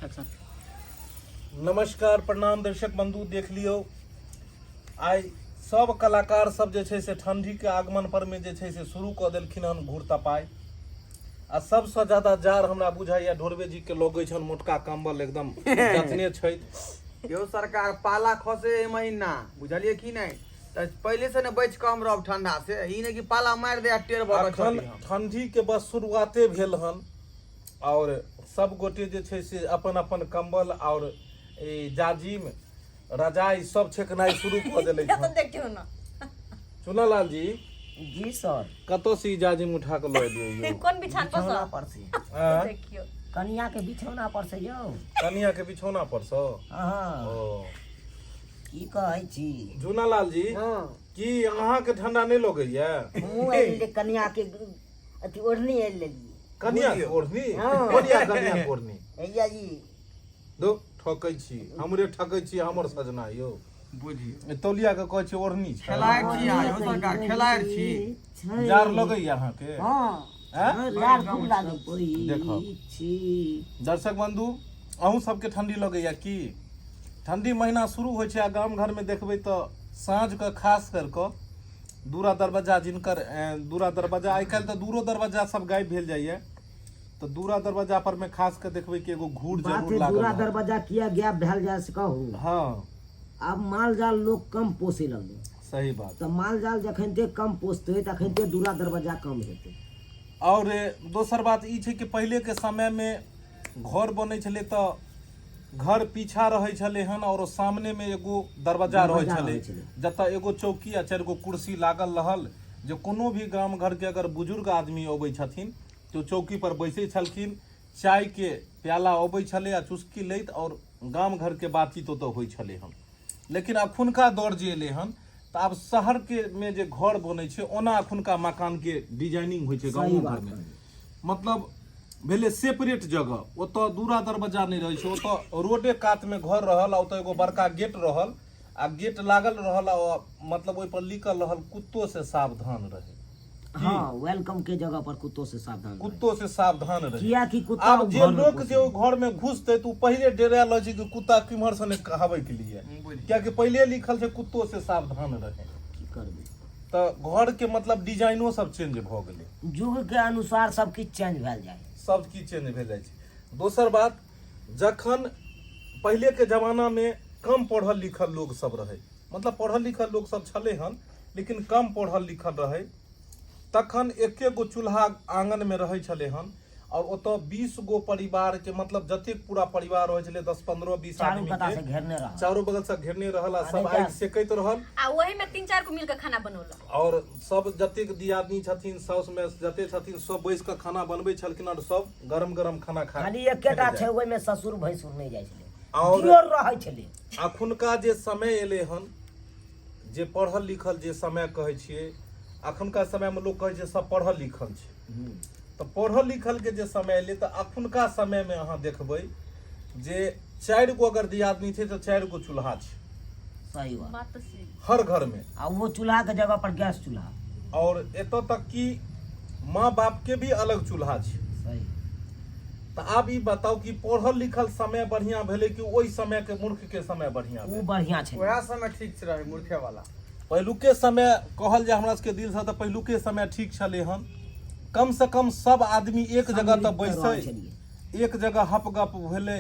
अच्छा। नमस्कार, प्रणाम दर्शक बंधु। देख लियौ, आइ सब कलाकार सब जे छै से ठंडी के आगमन पर में जे छै से शुरू कऽ देलखिन हन घूर तपाय। आ सबसँ ज्यादा जाड़ हमरा बुझाइया ढोरबे जी के लगै छनि, मोटका कंबल एकदम जतने छथि। यौ सरकार, पाला खसे एहि महीना, बुझलियै की नहि? तऽ पहिले से ने बचि कऽ हम रहब ठंडा से। ई नहि कि पाला मारि दे आ टेढ़ भऽ कऽ अखन चली हम। ठंडी के बस शुरुआते भेल हन और सब गोटे जे छै से अपन अपन कंबल और ई जाजिम रजाई सब छेकनाइ शुरू कऽ देले तऽ हन। देखियौ ने। चुनालाल जी। जी सर। कतऽ से ई जाजिम उठा कऽ लऽ एलियै यौ? कोन बिछान पर बिछौना सँ? पर से। आँय? देखियौ। कनिया के बिछौना पर से यौ। कनिया के बिछौना पर सँ? हँ। ओ। की कहै छी? झूनालाल जी। हँ। की अहाँके ठंडा नहि लगैया? हमहूँ आनि कनिया के अथी ओढ़नी आनि लेलियै। कनिया के ओढ़नी? हँ। कनिया, कनिया के ओढ़नी? हैया जी। दो ठकै छी, हमरे ठकै छी हमर सजना यौ। बुझियौ। ए, तौलिया के कहै छी ओढ़नी छै। खेलाड़ छी अहाँ यौ सरकार, खेलाड़ छी। जाड़ लगैया अहाँके? हँ। आँय? जाड़ खूब लागै छै। देखब। दर्शक बंधु, अहूँ सबके ठंडी लगैया की? ठंडी महीना शुरू होइ छै आ गाम घरमे देखबै तऽ साँझके खास कर कऽ दूरा दरवाजा जिनकर दूरा दरवाजा, आइ काल्हि तऽ दूरो दरवाजा सब गायब भेल जाइए, तऽ दूरा दरवाजा पर मे खास कऽ देखबै कि एगो घूर बात जरूर है लागल दूरा रहत। दरवाजा किया गायब भेल जाय से कहू? हँ। आब माल जाल लोक कम पोसे लगलै। सही बात। तऽ माल जाल जखनते कम पोसतै तखनते दूरा दरवाजा कम हेतै। आओर दोसर बात ई छै कि पहिलेके समयमे घर बनै छलै तऽ घर पीछा रहै छलै हन आओर सामनेमे एगो दरवाजा रहै दरवाजा छलै रहै छलै। जतऽ एगो चौकी आ 4 गो कुर्सी लागल रहल, जे कोनो भी गाम घरके अगर बुजुर्ग आदमी अबै छथिन तऽ ओ चौकी पर बैसै छलखिन, चायके प्याला अबै छलै आ चुस्की लैत आओर गाम घरके बातचीत ओतऽ होइ छलै हन। लेकिन अखुनका दौर जे एलै हन तऽ आब शहरके मे जे घर बनै छै ओना अखुनका मकानके डिजाइनिंग होइ छै सही गाँवो बात घरमे। कहलियै। मतलब भेलै सेपरेट जगह, ओतऽ दूरा दरवाजा नहि रहै छै, ओतऽ रोडे कातमे घर रहल आ ओतऽ एगो बड़का गेट रहल आ गेट लागल रहल आ मतलब ओहिपर लिखल रहल कुत्तो से सावधान रहे। हाँ, welcome के जगह पर कुत्तो से सावधान रहे। कुत्तो से सावधान रहे। किया कि कुत्ता आब ओ जे घर में लोक पोसै। जे ओहि घर में घुसतै तऽ ओ पहिले डेरा लऽ छै कि कुत्ता किम्हर से नहि कहबै के लिए, कियाकि पहिले लिखल छै कुत्तो से सावधान रहे। की करबै? तऽ घर के मतलब डिजाइनो सब चेंज भऽ गेलै। युग के अनुसार सब किछु चेंज भेल जाइ। सब किछु चेंज भेल जाइ छै। दोसर बात, जखन पहिले के जमाना में कम पढ़ल लिखल लोग सब रहै, मतलब पढ़ल लिखल लोग सब छलै हन लेकिन कम पढ़ल लिखल रहै, तखन एके गो चूल्हा आङनमे रहै छलै हन आओर ओतऽ 20 गो परिवारके, मतलब जतेक पूरा परिवार रहै छलै 10 15 20 चारू आदमी कता के से घेरने रहल, चारू बगल से घेरने रहल आ आ सब नहि आगि सेकैत रहल आ ओही में 3-4 गो मिल के खाना बनौलक और सब जतेक दियादनी छथिन, साउस में जते छथिन, सब बैस कऽ खाना बनबै छलखिन और सब गरम गरम खाना खा खाली एकेटा खेने छै जाइ। ओहिमे ससुर भैंसुर नहि जाइ छलै, और दियोर रहै छलै। अखुनका जे समय एलै हन, जे पढ़ल लिखल जे समय कहै छियै, अखुनका समयमे लोक कहै छै सब पढ़ल लिखल छै, तऽ पढ़ल लिखलके जे समय एलै तऽ अखुनका समयमे अहाँ देखबै जे 4 गो अगर दियादनी छै तऽ 4 गो चूल्हा छै। सही बात। बात तऽ सही। हर घरमे। आ वो चूल्हा के जगह पर गैस चूल्हा। और एतऽ तक कि माँ बाप के भी अलग चूल्हा छै। सही। तऽ आब ई बताउ कि पढ़ल लिखल समय बढ़िया भेलै कि ओहि समय के मूर्ख के समय बढ़िया ओ भेलै? बढ़िया छै। वएह समय ठीक रहे मूर्खे वाला। पहिलुके समय कहल जाय हमरा सबके दिल से तऽ पहिलुके समय ठीक छलै हन। कम से कम सब आदमी एक जगह तऽ सम्मिलित रहै बैसै, छलियै। एक जगह हप गप भेलै,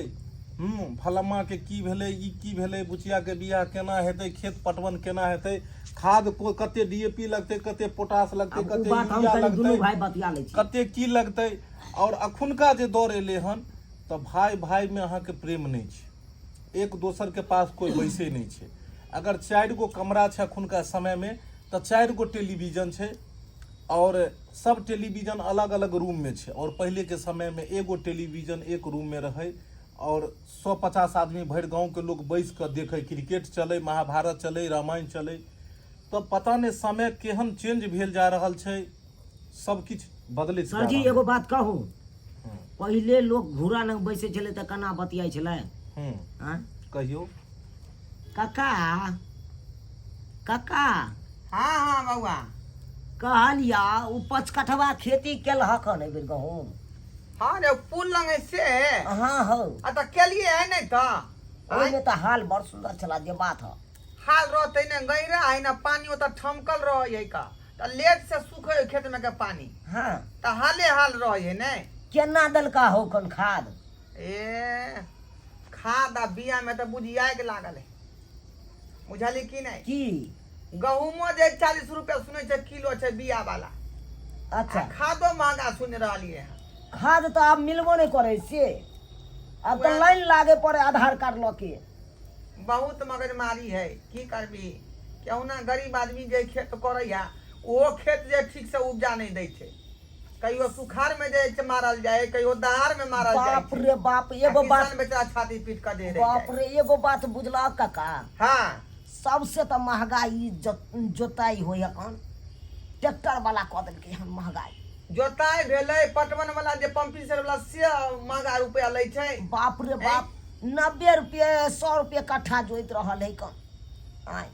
फलम्मा के की भेलै, ई की भेलै, बुचिया के बियाह केना हेतै, खेत पटवन केना हेतै, खाद को कते डी ए पी लगतै, कते पोटास लगतै, आब ओ कते बात हम यूरिया कनि दुनू लगतै, भाय बतिया लै छी। कते की लगतै। और अखुनका जे दौर एलै हन तऽ भाय भाय में अहाँके प्रेम नहि छै, एक दोसर के पास कोइ बैसै नहि छै। अगर 4 गो कमरा छै अखुनका समय में तऽ 4 गो टेलीविजन छै और सब टेलीविजन अलग अलग रूम में छै। और पहले के समय में एगो टेलीविजन एक रूम में रहै और 150 आदमी भरि गाँव के लोग बैस कऽ देखै, क्रिकेट चलै, महाभारत चलै, रामायण चलै। तऽ पता नहि समय केहन चेंज भेल जा रहल छै, सब किछु बदलैत सर जा जी रहल। एगो बात कहू, पहिले लोक घूरा लग बैसै छलै तऽ केना बतियाइ छलै? आँय? कहियौ। काका, काका। हाँ हाँ बौआ। कहलिया ओ पचकठवा खेती केलहक हन एहिबेर गहूँम? हाँ रे पुल लंग है से हाँ हौ आ तऽ केलिए है नहि तऽ ओहिमे तऽ हाल बड़ सुन्दर छला जे बात ह हाल रहतै ने गहिरा है ने पानी ओतऽ ठमकल रहै है का तऽ लेट से सुखै है खेत में के पानी हाँ तऽ हाले हाल रहै है ने केना देलका हौ कन खाद ए खाद आ बिया में तऽ बुझी आगि लागल है बुझली कि नहि की गहूमो जे 40 रुपया सुनै छै किलो छै बिया वाला अच्छा आ खादो महंगा सुनि रहलियै हँ खाद तऽ आब मिलबो नहि करै से आब तऽ लाइन लागे पड़े आधार कार्ड लऽ के बहुत मगजमारी है की करबी केहुना गरीब आदमी जे खेत करैया ओहो खेत जे ठीक से उपजा नहि दै छै कहियो सुखाड़ में जे छै मारल जाय कहियो दहाड़ में मारल जाय बाप रे बाप एगो बात किसान बेचारा छाती पीट कऽ दे बाप रे एगो बात बुझलह काका हाँ सबसे तऽ महगाई जोताई होइ हन ट्रैक्टर वाला कऽ देलकै हन महगाई जोताई भेलै पटवन वाला जे पंपिंग सेट वाला से महगा रुपया लै छै बाप रे बाप 90 रुपये 100 रुपये कट्ठा जोति रहल है कन आय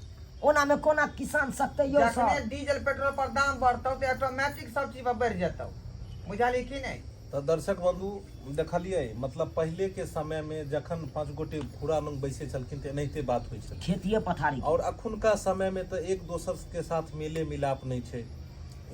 ओना में कोना किसान सकतै यौ जखने सर डीजल पेट्रोल पर दाम बढ़तौ तऽ ऑटोमेटिक सब चीज पर बढ़ि जेतौ बुझलियै कि नहि तऽ दर्शक बंधु देखलियै मतलब पहिले के समय में जखन पांच गोटे घूरा लग बैसै छलखिन तऽ एनाहिते बात होइ छलै खेतिए पथारी और अखुनका समय में तऽ एक दोसर के साथ मेले मिलाप नहि छै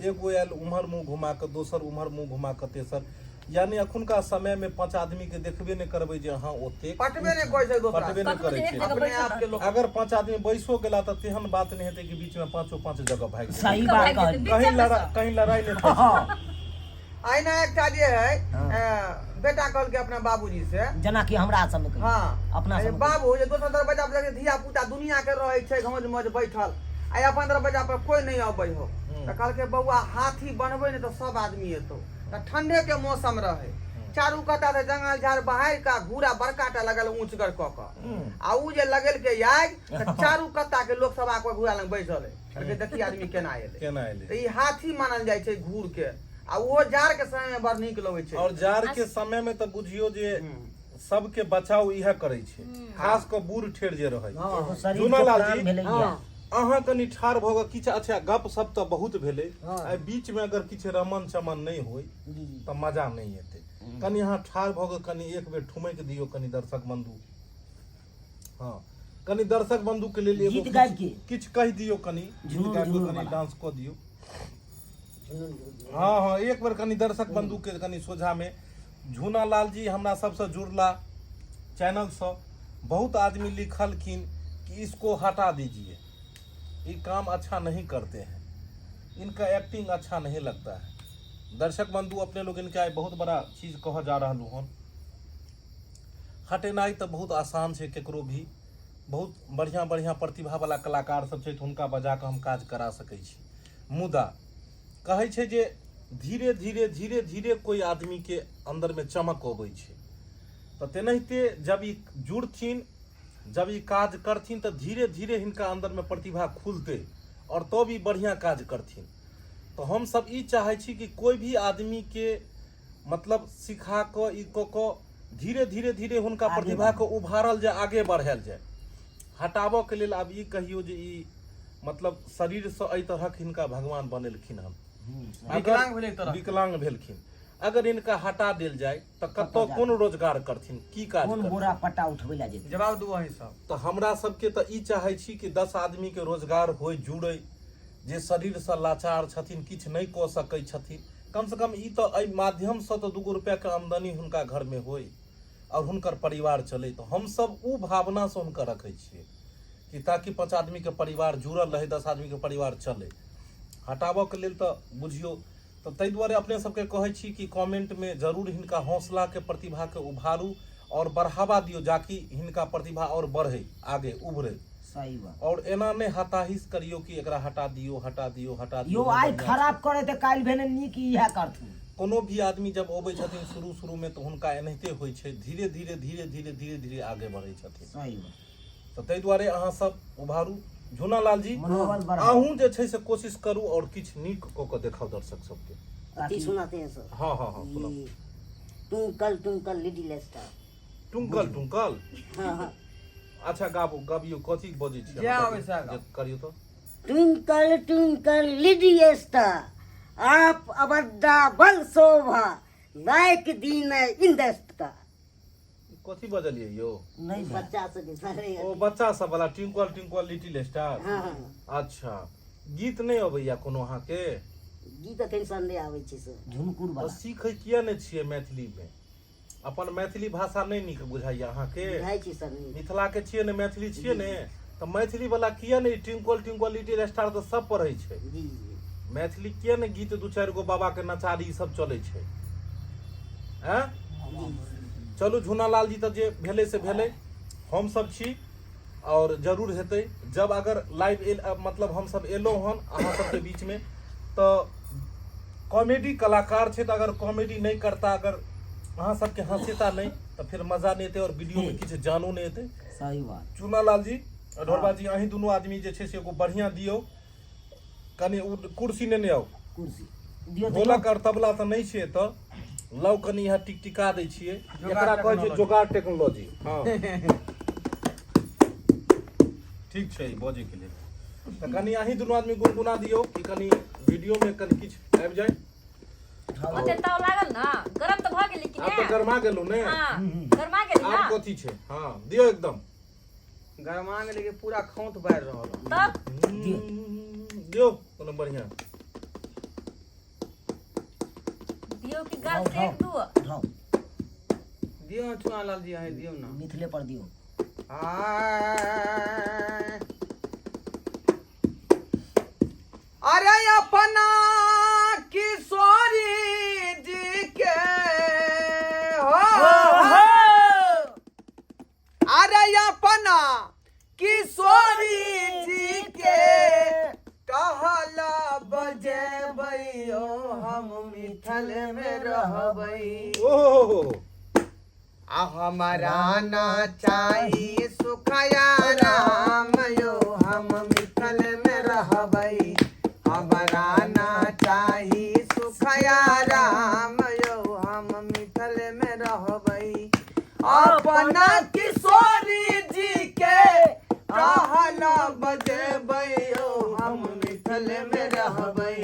एगो आयल उम्हर मुँह घुमा कऽ दोसर उम्हर मुँह घुमा कऽ तेसर यानी अखुनका समय में पांच आदमी के देखबे नहि करबै जे अहाँ ओतेक पटबे नहि करै छै दोसरा पटबे नहि कखनो करै जे एक छै जगह अपने बैसल आप के लोक अगर पांच आदमी बैसो गेला तऽ तेहन बात नहि हेतै कि बीच में पांचो पांच जगह भागि जेतै। सही कऽ बात भागि जेतै, कहलियै कहीं बीचेमे लड़ाई सँ। कहीं लड़ाई नहि फँसि हँ अहिना एकटा जे है हाँ। बेटा कहलकै अपना बाबूजी से जेनाकि हमरा सबमे कहियौ हाँ अपना अरे सबमे बाबू जे दोसर दरवाजा पर जाके धिया पुता दुनिया के रहै छै घौज मौज बैठल आ अपन दरवाजा पर कोई नहीं अबै हो तऽ कहलकै बौआ हाथी बनबै ने तऽ सब आदमी एतौ तऽ ठंडे के मौसम रहै चारू कता से जंगल झाड़ बहारि कऽ घूरा बड़का टा लगल ऊँचगर कऽ कऽ आ उ जे लगेलकै आगि तऽ चारू कत्ता के लोक सब आके घूरा लग बैसल है कहलकै देखी आदमी केना एलै केना एलै तऽ ई हाथी मानल जाइ छै घूर के आ ओहो जाड़ के समय में बड़ नीक लगै छै और जाड़ के समय में तऽ बुझियौ जे सबके बचाव इएह करै छै खास कऽ बूढ़ ठेर जे रहै एगो शरीर के झूनालाल प्राण जी, भेलै हाँ। अहाँ कनि ठाढ़ भऽ कऽ किछु अच्छा गप सप तऽ बहुत भेलै हाँ। एहि बीच में अगर किछु रमन चमन नहि होइ जी जी तऽ मजा नहि एतै कनि अहाँ ठाढ़ भऽ कऽ कनि एक बेर ठुमकि दियौ कनि दर्शक बंधु हँ कनि दर्शक बंधु के लेल एगो गीत गाबि के। किछु कहि दियौ कनि गीत झुनून गाबि कऽ झुनून कनि वाला। डांस कऽ दियौ हँ हँ एक बेर कनि दर्शक बंधु के कनि सोझा में झूना लाल जी हमरा सबसँ जुड़ला चैनलसँ बहुत आदमी लिखलखिन कि इसको हटा दीजिए ये काम अच्छा नहीं करते हैं इनका एक्टिंग अच्छा नहीं लगता है दर्शक बंधु अपने लोग इनका आइ बहुत बड़ा चीज कह जा रहल हन हटेनाइ तऽ बहुत आसान छै केकरो भी बहुत बढ़िआँ बढ़िआँ प्रतिभावला कलाकार सब छै हुनका बजा कऽ हम काज करा सकै छी मुदा कहै छै जे धीरे धीरे धीरे धीरे कोइ आदमीके अन्दरमे चमक अबै छै तऽ तेनाहिते जब ई जुड़थिन जब ई काज करथिन तऽ धीरे धीरे हिनका अन्दरमे प्रतिभा खुलतै आओर तब ई बढ़िआँ काज करथिन तऽ हमसब ई चाहै छी कि कोइ भी आदमीके मतलब सिखा कऽ ई कऽ कऽ धीरे धीरे धीरे हुनका आगे प्रतिभाके उभारल जाय आगे बढ़ायल जाय हटाबऽके लेल आब ई कहियौ जे ई मतलब शरीरसँ एहि तरहक हिनका भगवान बनेलखिन हन विकलांग भेलै एक तरहक। विकलांग भेलखिन अगर हिनका हटा देल जाय तऽ कतऽ जाय? कोन रोजगार करथिन की काज कोन करथिन बोरा पट्टा उठबै लए जेतै जवाब दू अहीं सब तऽ हमरा सबके तऽ ई चाहै छी कि 10 आदमीके रोजगार होय जुड़ै जे शरीरसँ लाचार छथिन किछु नहि कऽ सकै छथिन कमसँ कम ई तऽ एहि माध्यमसँ तऽ 2 रुपैआके आमदनी हुनका घरमे होय आओर हुनकर परिवार चलै तऽ हमसब ओ भावनासँ हुनका रखै छियै कि ताकि 5 आदमीके परिवार जुड़ल रहै 10 आदमीके परिवार चलै हटाबऽके लेल तऽ बुझियौ तऽ ताहि दुआरे अपने सबके कहै छी कि कमेंटमे जरूर हिनका हौसलाके प्रतिभाके उभारू आओर बढ़ावा दियौ जाकि हिनका प्रतिभा आओर बढ़ै आगे उभरै सही बात और एना नहि हताहिस करियौ कि एकरा हटा दियौ हटा दियौ हटा दियौ यौ आइ खराब करे तऽ काल्हि भेने नीक इएह करथुन कोनो भी आदमी जब अबै छथिन शुरू शुरूमे तऽ हुनका एनाहिते होइ छै धीरे धीरे धीरे धीरे धीरे धीरे आगे बढ़ै छथिन सही बात तऽ ताहि दुआरे अहाँ सब उभारू झूना लाल जी मनोबल बढ़ाउ अहूँ जे छै से कोशिश करू और किछु नीक कऽ कऽ देखाउ दर्शक सबके अथी सुनाते हैं सर हँ हँ हँ सुनाउ ये twinkle twinkle little star twinkle twinkle हाँ हाँ अच्छा गाबू गबियौ कथी बजै छी जे अहाँ? आबै से गाउ। जे करियौ तऽ ट्विंकल ट्विंकल लिटिल स्टार आप अबद्दा बल शोभा लायक दिन है इंदस्त का। कथी बजलियै यौ? नहि भेल। बच्चा सबके सर। ओ बच्चा सब वाला ट्विंकल ट्विंकल लिटिल स्टार। हँ हँ। अच्छा, गीत नहि अबैया कोनो अहाँके? गीत एखन सन नहि आबै छै सर। झुमकुर तऽ वाला। सीखै किया नहि छियै मैथिलीमे? अपन मैथिली भाषा नहि नीक बुझाइया अहाँके? बुझाइ छै सर नीक। मिथिला के छियै ने, मैथिली छियै ने, तऽ मैथिली वाला किया नहि? ट्विंकल ट्विंकल लिटिल स्टार तऽ सब पढ़ै छै। जी जी। मैथिली किया नहि गीत? दू चारि गो बाबा के नचारी ई सब चलै छै। आँय, चलू झूना लाल जी, तऽ जे भेलै से भेलै, हम सब छी और जरूर हेतै। जब अगर लाइव एल, मतलब हम सब एलहुँ हन अहाँ सबके बीचमे तऽ कॉमेडी कलाकार छै, तऽ अगर कॉमेडी नहि करता, अगर अहाँ सबके हँसेता नहि, तऽ फेर मजा नहि एतै और वीडियोमे किछु जानो नहि एतै। सही बात। चूना लाल जी, ढोरबा जी, अहीं दुनू आदमी जे छै से एगो बढ़िआँ दियौ। कनि ओ कुर्सी नेने आउ। कुर्सी दियौ तऽ। ढोलक और तबला तऽ नहि छै एतऽ, लौ कनि यहाँ टिकटिका दै छियै। एकरा कहै छै जोगाड़ टेक्नोलॉजी। हँ, ठीक छै। बजैके लेल तऽ कनि अहीं दुनू आदमी गुनगुना दियौ कि कनि वीडियोमे कनि किछु आबि जाय। ओते ताव लागल ने, गरम तऽ भऽ गेली कि आब तऽ ने? गरमा गेलहुँ ने। हँ, गरमा गेली आब ना। कथी छै? हँ, दियौ एकदम। गरमा गेलै कि पूरा खौंत बारि रहल हन। तब दियौ। दियौ कोनो बढ़िआँ। दियौ कि गाल सेक दू। ढाउ। दियौ ने चुना लाल जी, अहीं दियौ ने। मिथिले पर दियौ। आय। अरे अपना किशोरी जी के हो, अरे अपना किशोरी जी के टहला बजेबै ओ हम मिथल में रहबै। ओहो। आ हमारा ना चाही सुखया राम यो, हम मिथल में रहबै। हमारा ना चाही सुखया राम यो, हम मिथल में रहबै। अपना किशोरी जी के टहला बजेबै यो, हम मिथल में रहबै।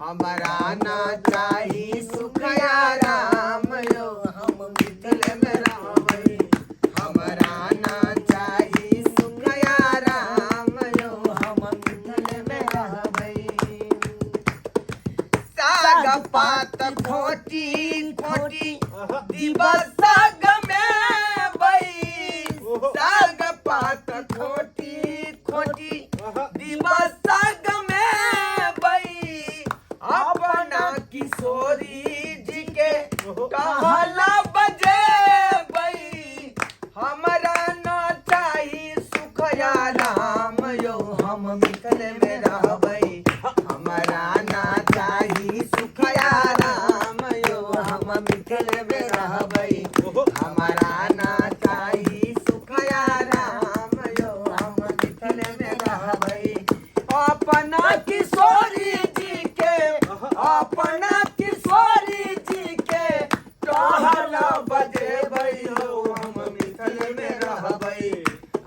हमारा ना चाही सुखया राम यो, हम मिथिल में रहबै। हमारा ना चाही सुखया राम यो, हम मिथिल में रहबै। साग पात खोटी खोटी दिवस साग में बई, साग पात खोटी खोटी दिवस साग में बई, अपना किशोरी जी के टहला बजेबै। हमरा न चाही सुखया राम यो, हम मिथिल में रहबै। हमरा ना चाही सुखया राम यो, हम मिथिल में रहबै। हमरा ना चाही सुखया राम यो, हम मिथिल में रहबै। अपना किशोरी जी के, अपना किशोरी जी के टहला बजेबै हो, हम मिथिल में रहबै।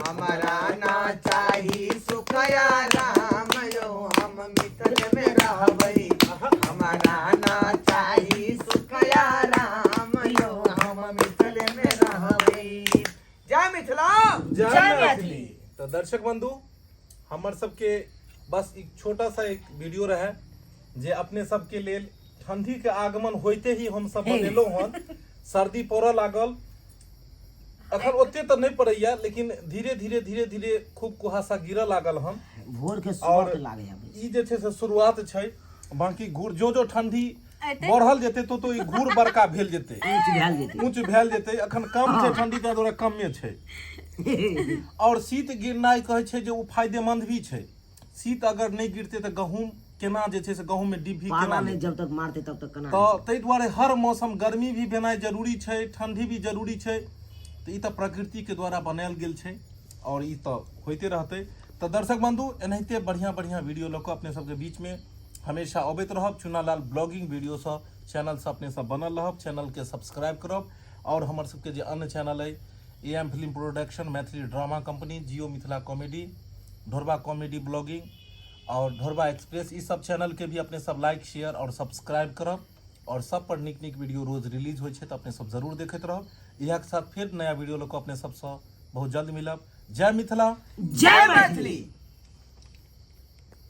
हमरा ना चाही सुखया राम यो, हम मिथिल में रहबै। हमरा ना चाही सुखया राम यो, हम मिथिल में रहबै। जय मिथिला। जय मैथिली। तऽ दर्शक बंधु, हमर सबके बस एक छोटा सा एक वीडियो रहे जे अपने सबके लेल ठंडी के आगमन होइते ही हम सब बनेलहुँ हन। सर्दी पड़ऽ लागल, अखन ओते तऽ नहि पड़ैया, लेकिन धीरे धीरे धीरे धीरे खूब कुहासा गिरऽ लागल हन। भोर के सुबह और के लागे आबै। ई जे छै से शुरुआत छै, बाकी घूर जो जो ठंडी एतै। बढ़ल जेतै तो ई घूर बड़का भेल जेतै। ऊँच भेल जेतै। ऊँच भेल जेतै। अखन कम छै ठंडी, ताहि दुआरे कमे छै। और शीत गिरनाइ कहै छै जे ओ फायदेमंद भी छै। शीत अगर नहि गिरतै तऽ गहूम केना जे छै से गहूममे डिब्बी पाला केना नहि लेतै? जब तक मारते तब तक केना? तऽ ताहि दुआरे हर मौसम, गर्मी भी भेनाइ जरूरी छै, ठंडी भी जरूरी छै। तऽ ई तऽ प्रकृतिके द्वारा बनायल गेल छै आओर ई तऽ होइते रहतै। तऽ दर्शक बंधु, एनाहिते बढ़िआँ बढ़िआँ वीडियो लऽ कऽ अपने सबके बीचमे हमेशा अबैत रहब। चुनालाल ब्लॉगिंग वीडियोसँ चैनलसँ अपने सब बनल रहब, चैनलके सब्सक्राइब करब आओर हमर सबके जे अन्य चैनल अइ, A M film production, Maithili drama company, Jio Mithila comedy, Dhorba comedy blogging आओर ढोरबा एक्सप्रेस, ई सब चैनलके भी अपने सब लाइक, शेयर आओर सब्सक्राइब करब। आओर सब पर नीक नीक वीडियो रोज रिलीज होइ छै, तऽ अपने सब जरूर देखैत रहब। इएह के साथ फेर नया वीडियो लऽ कऽ अपने सबसँ बहुत जल्द मिलब। जय मिथिला, जय मैथिली।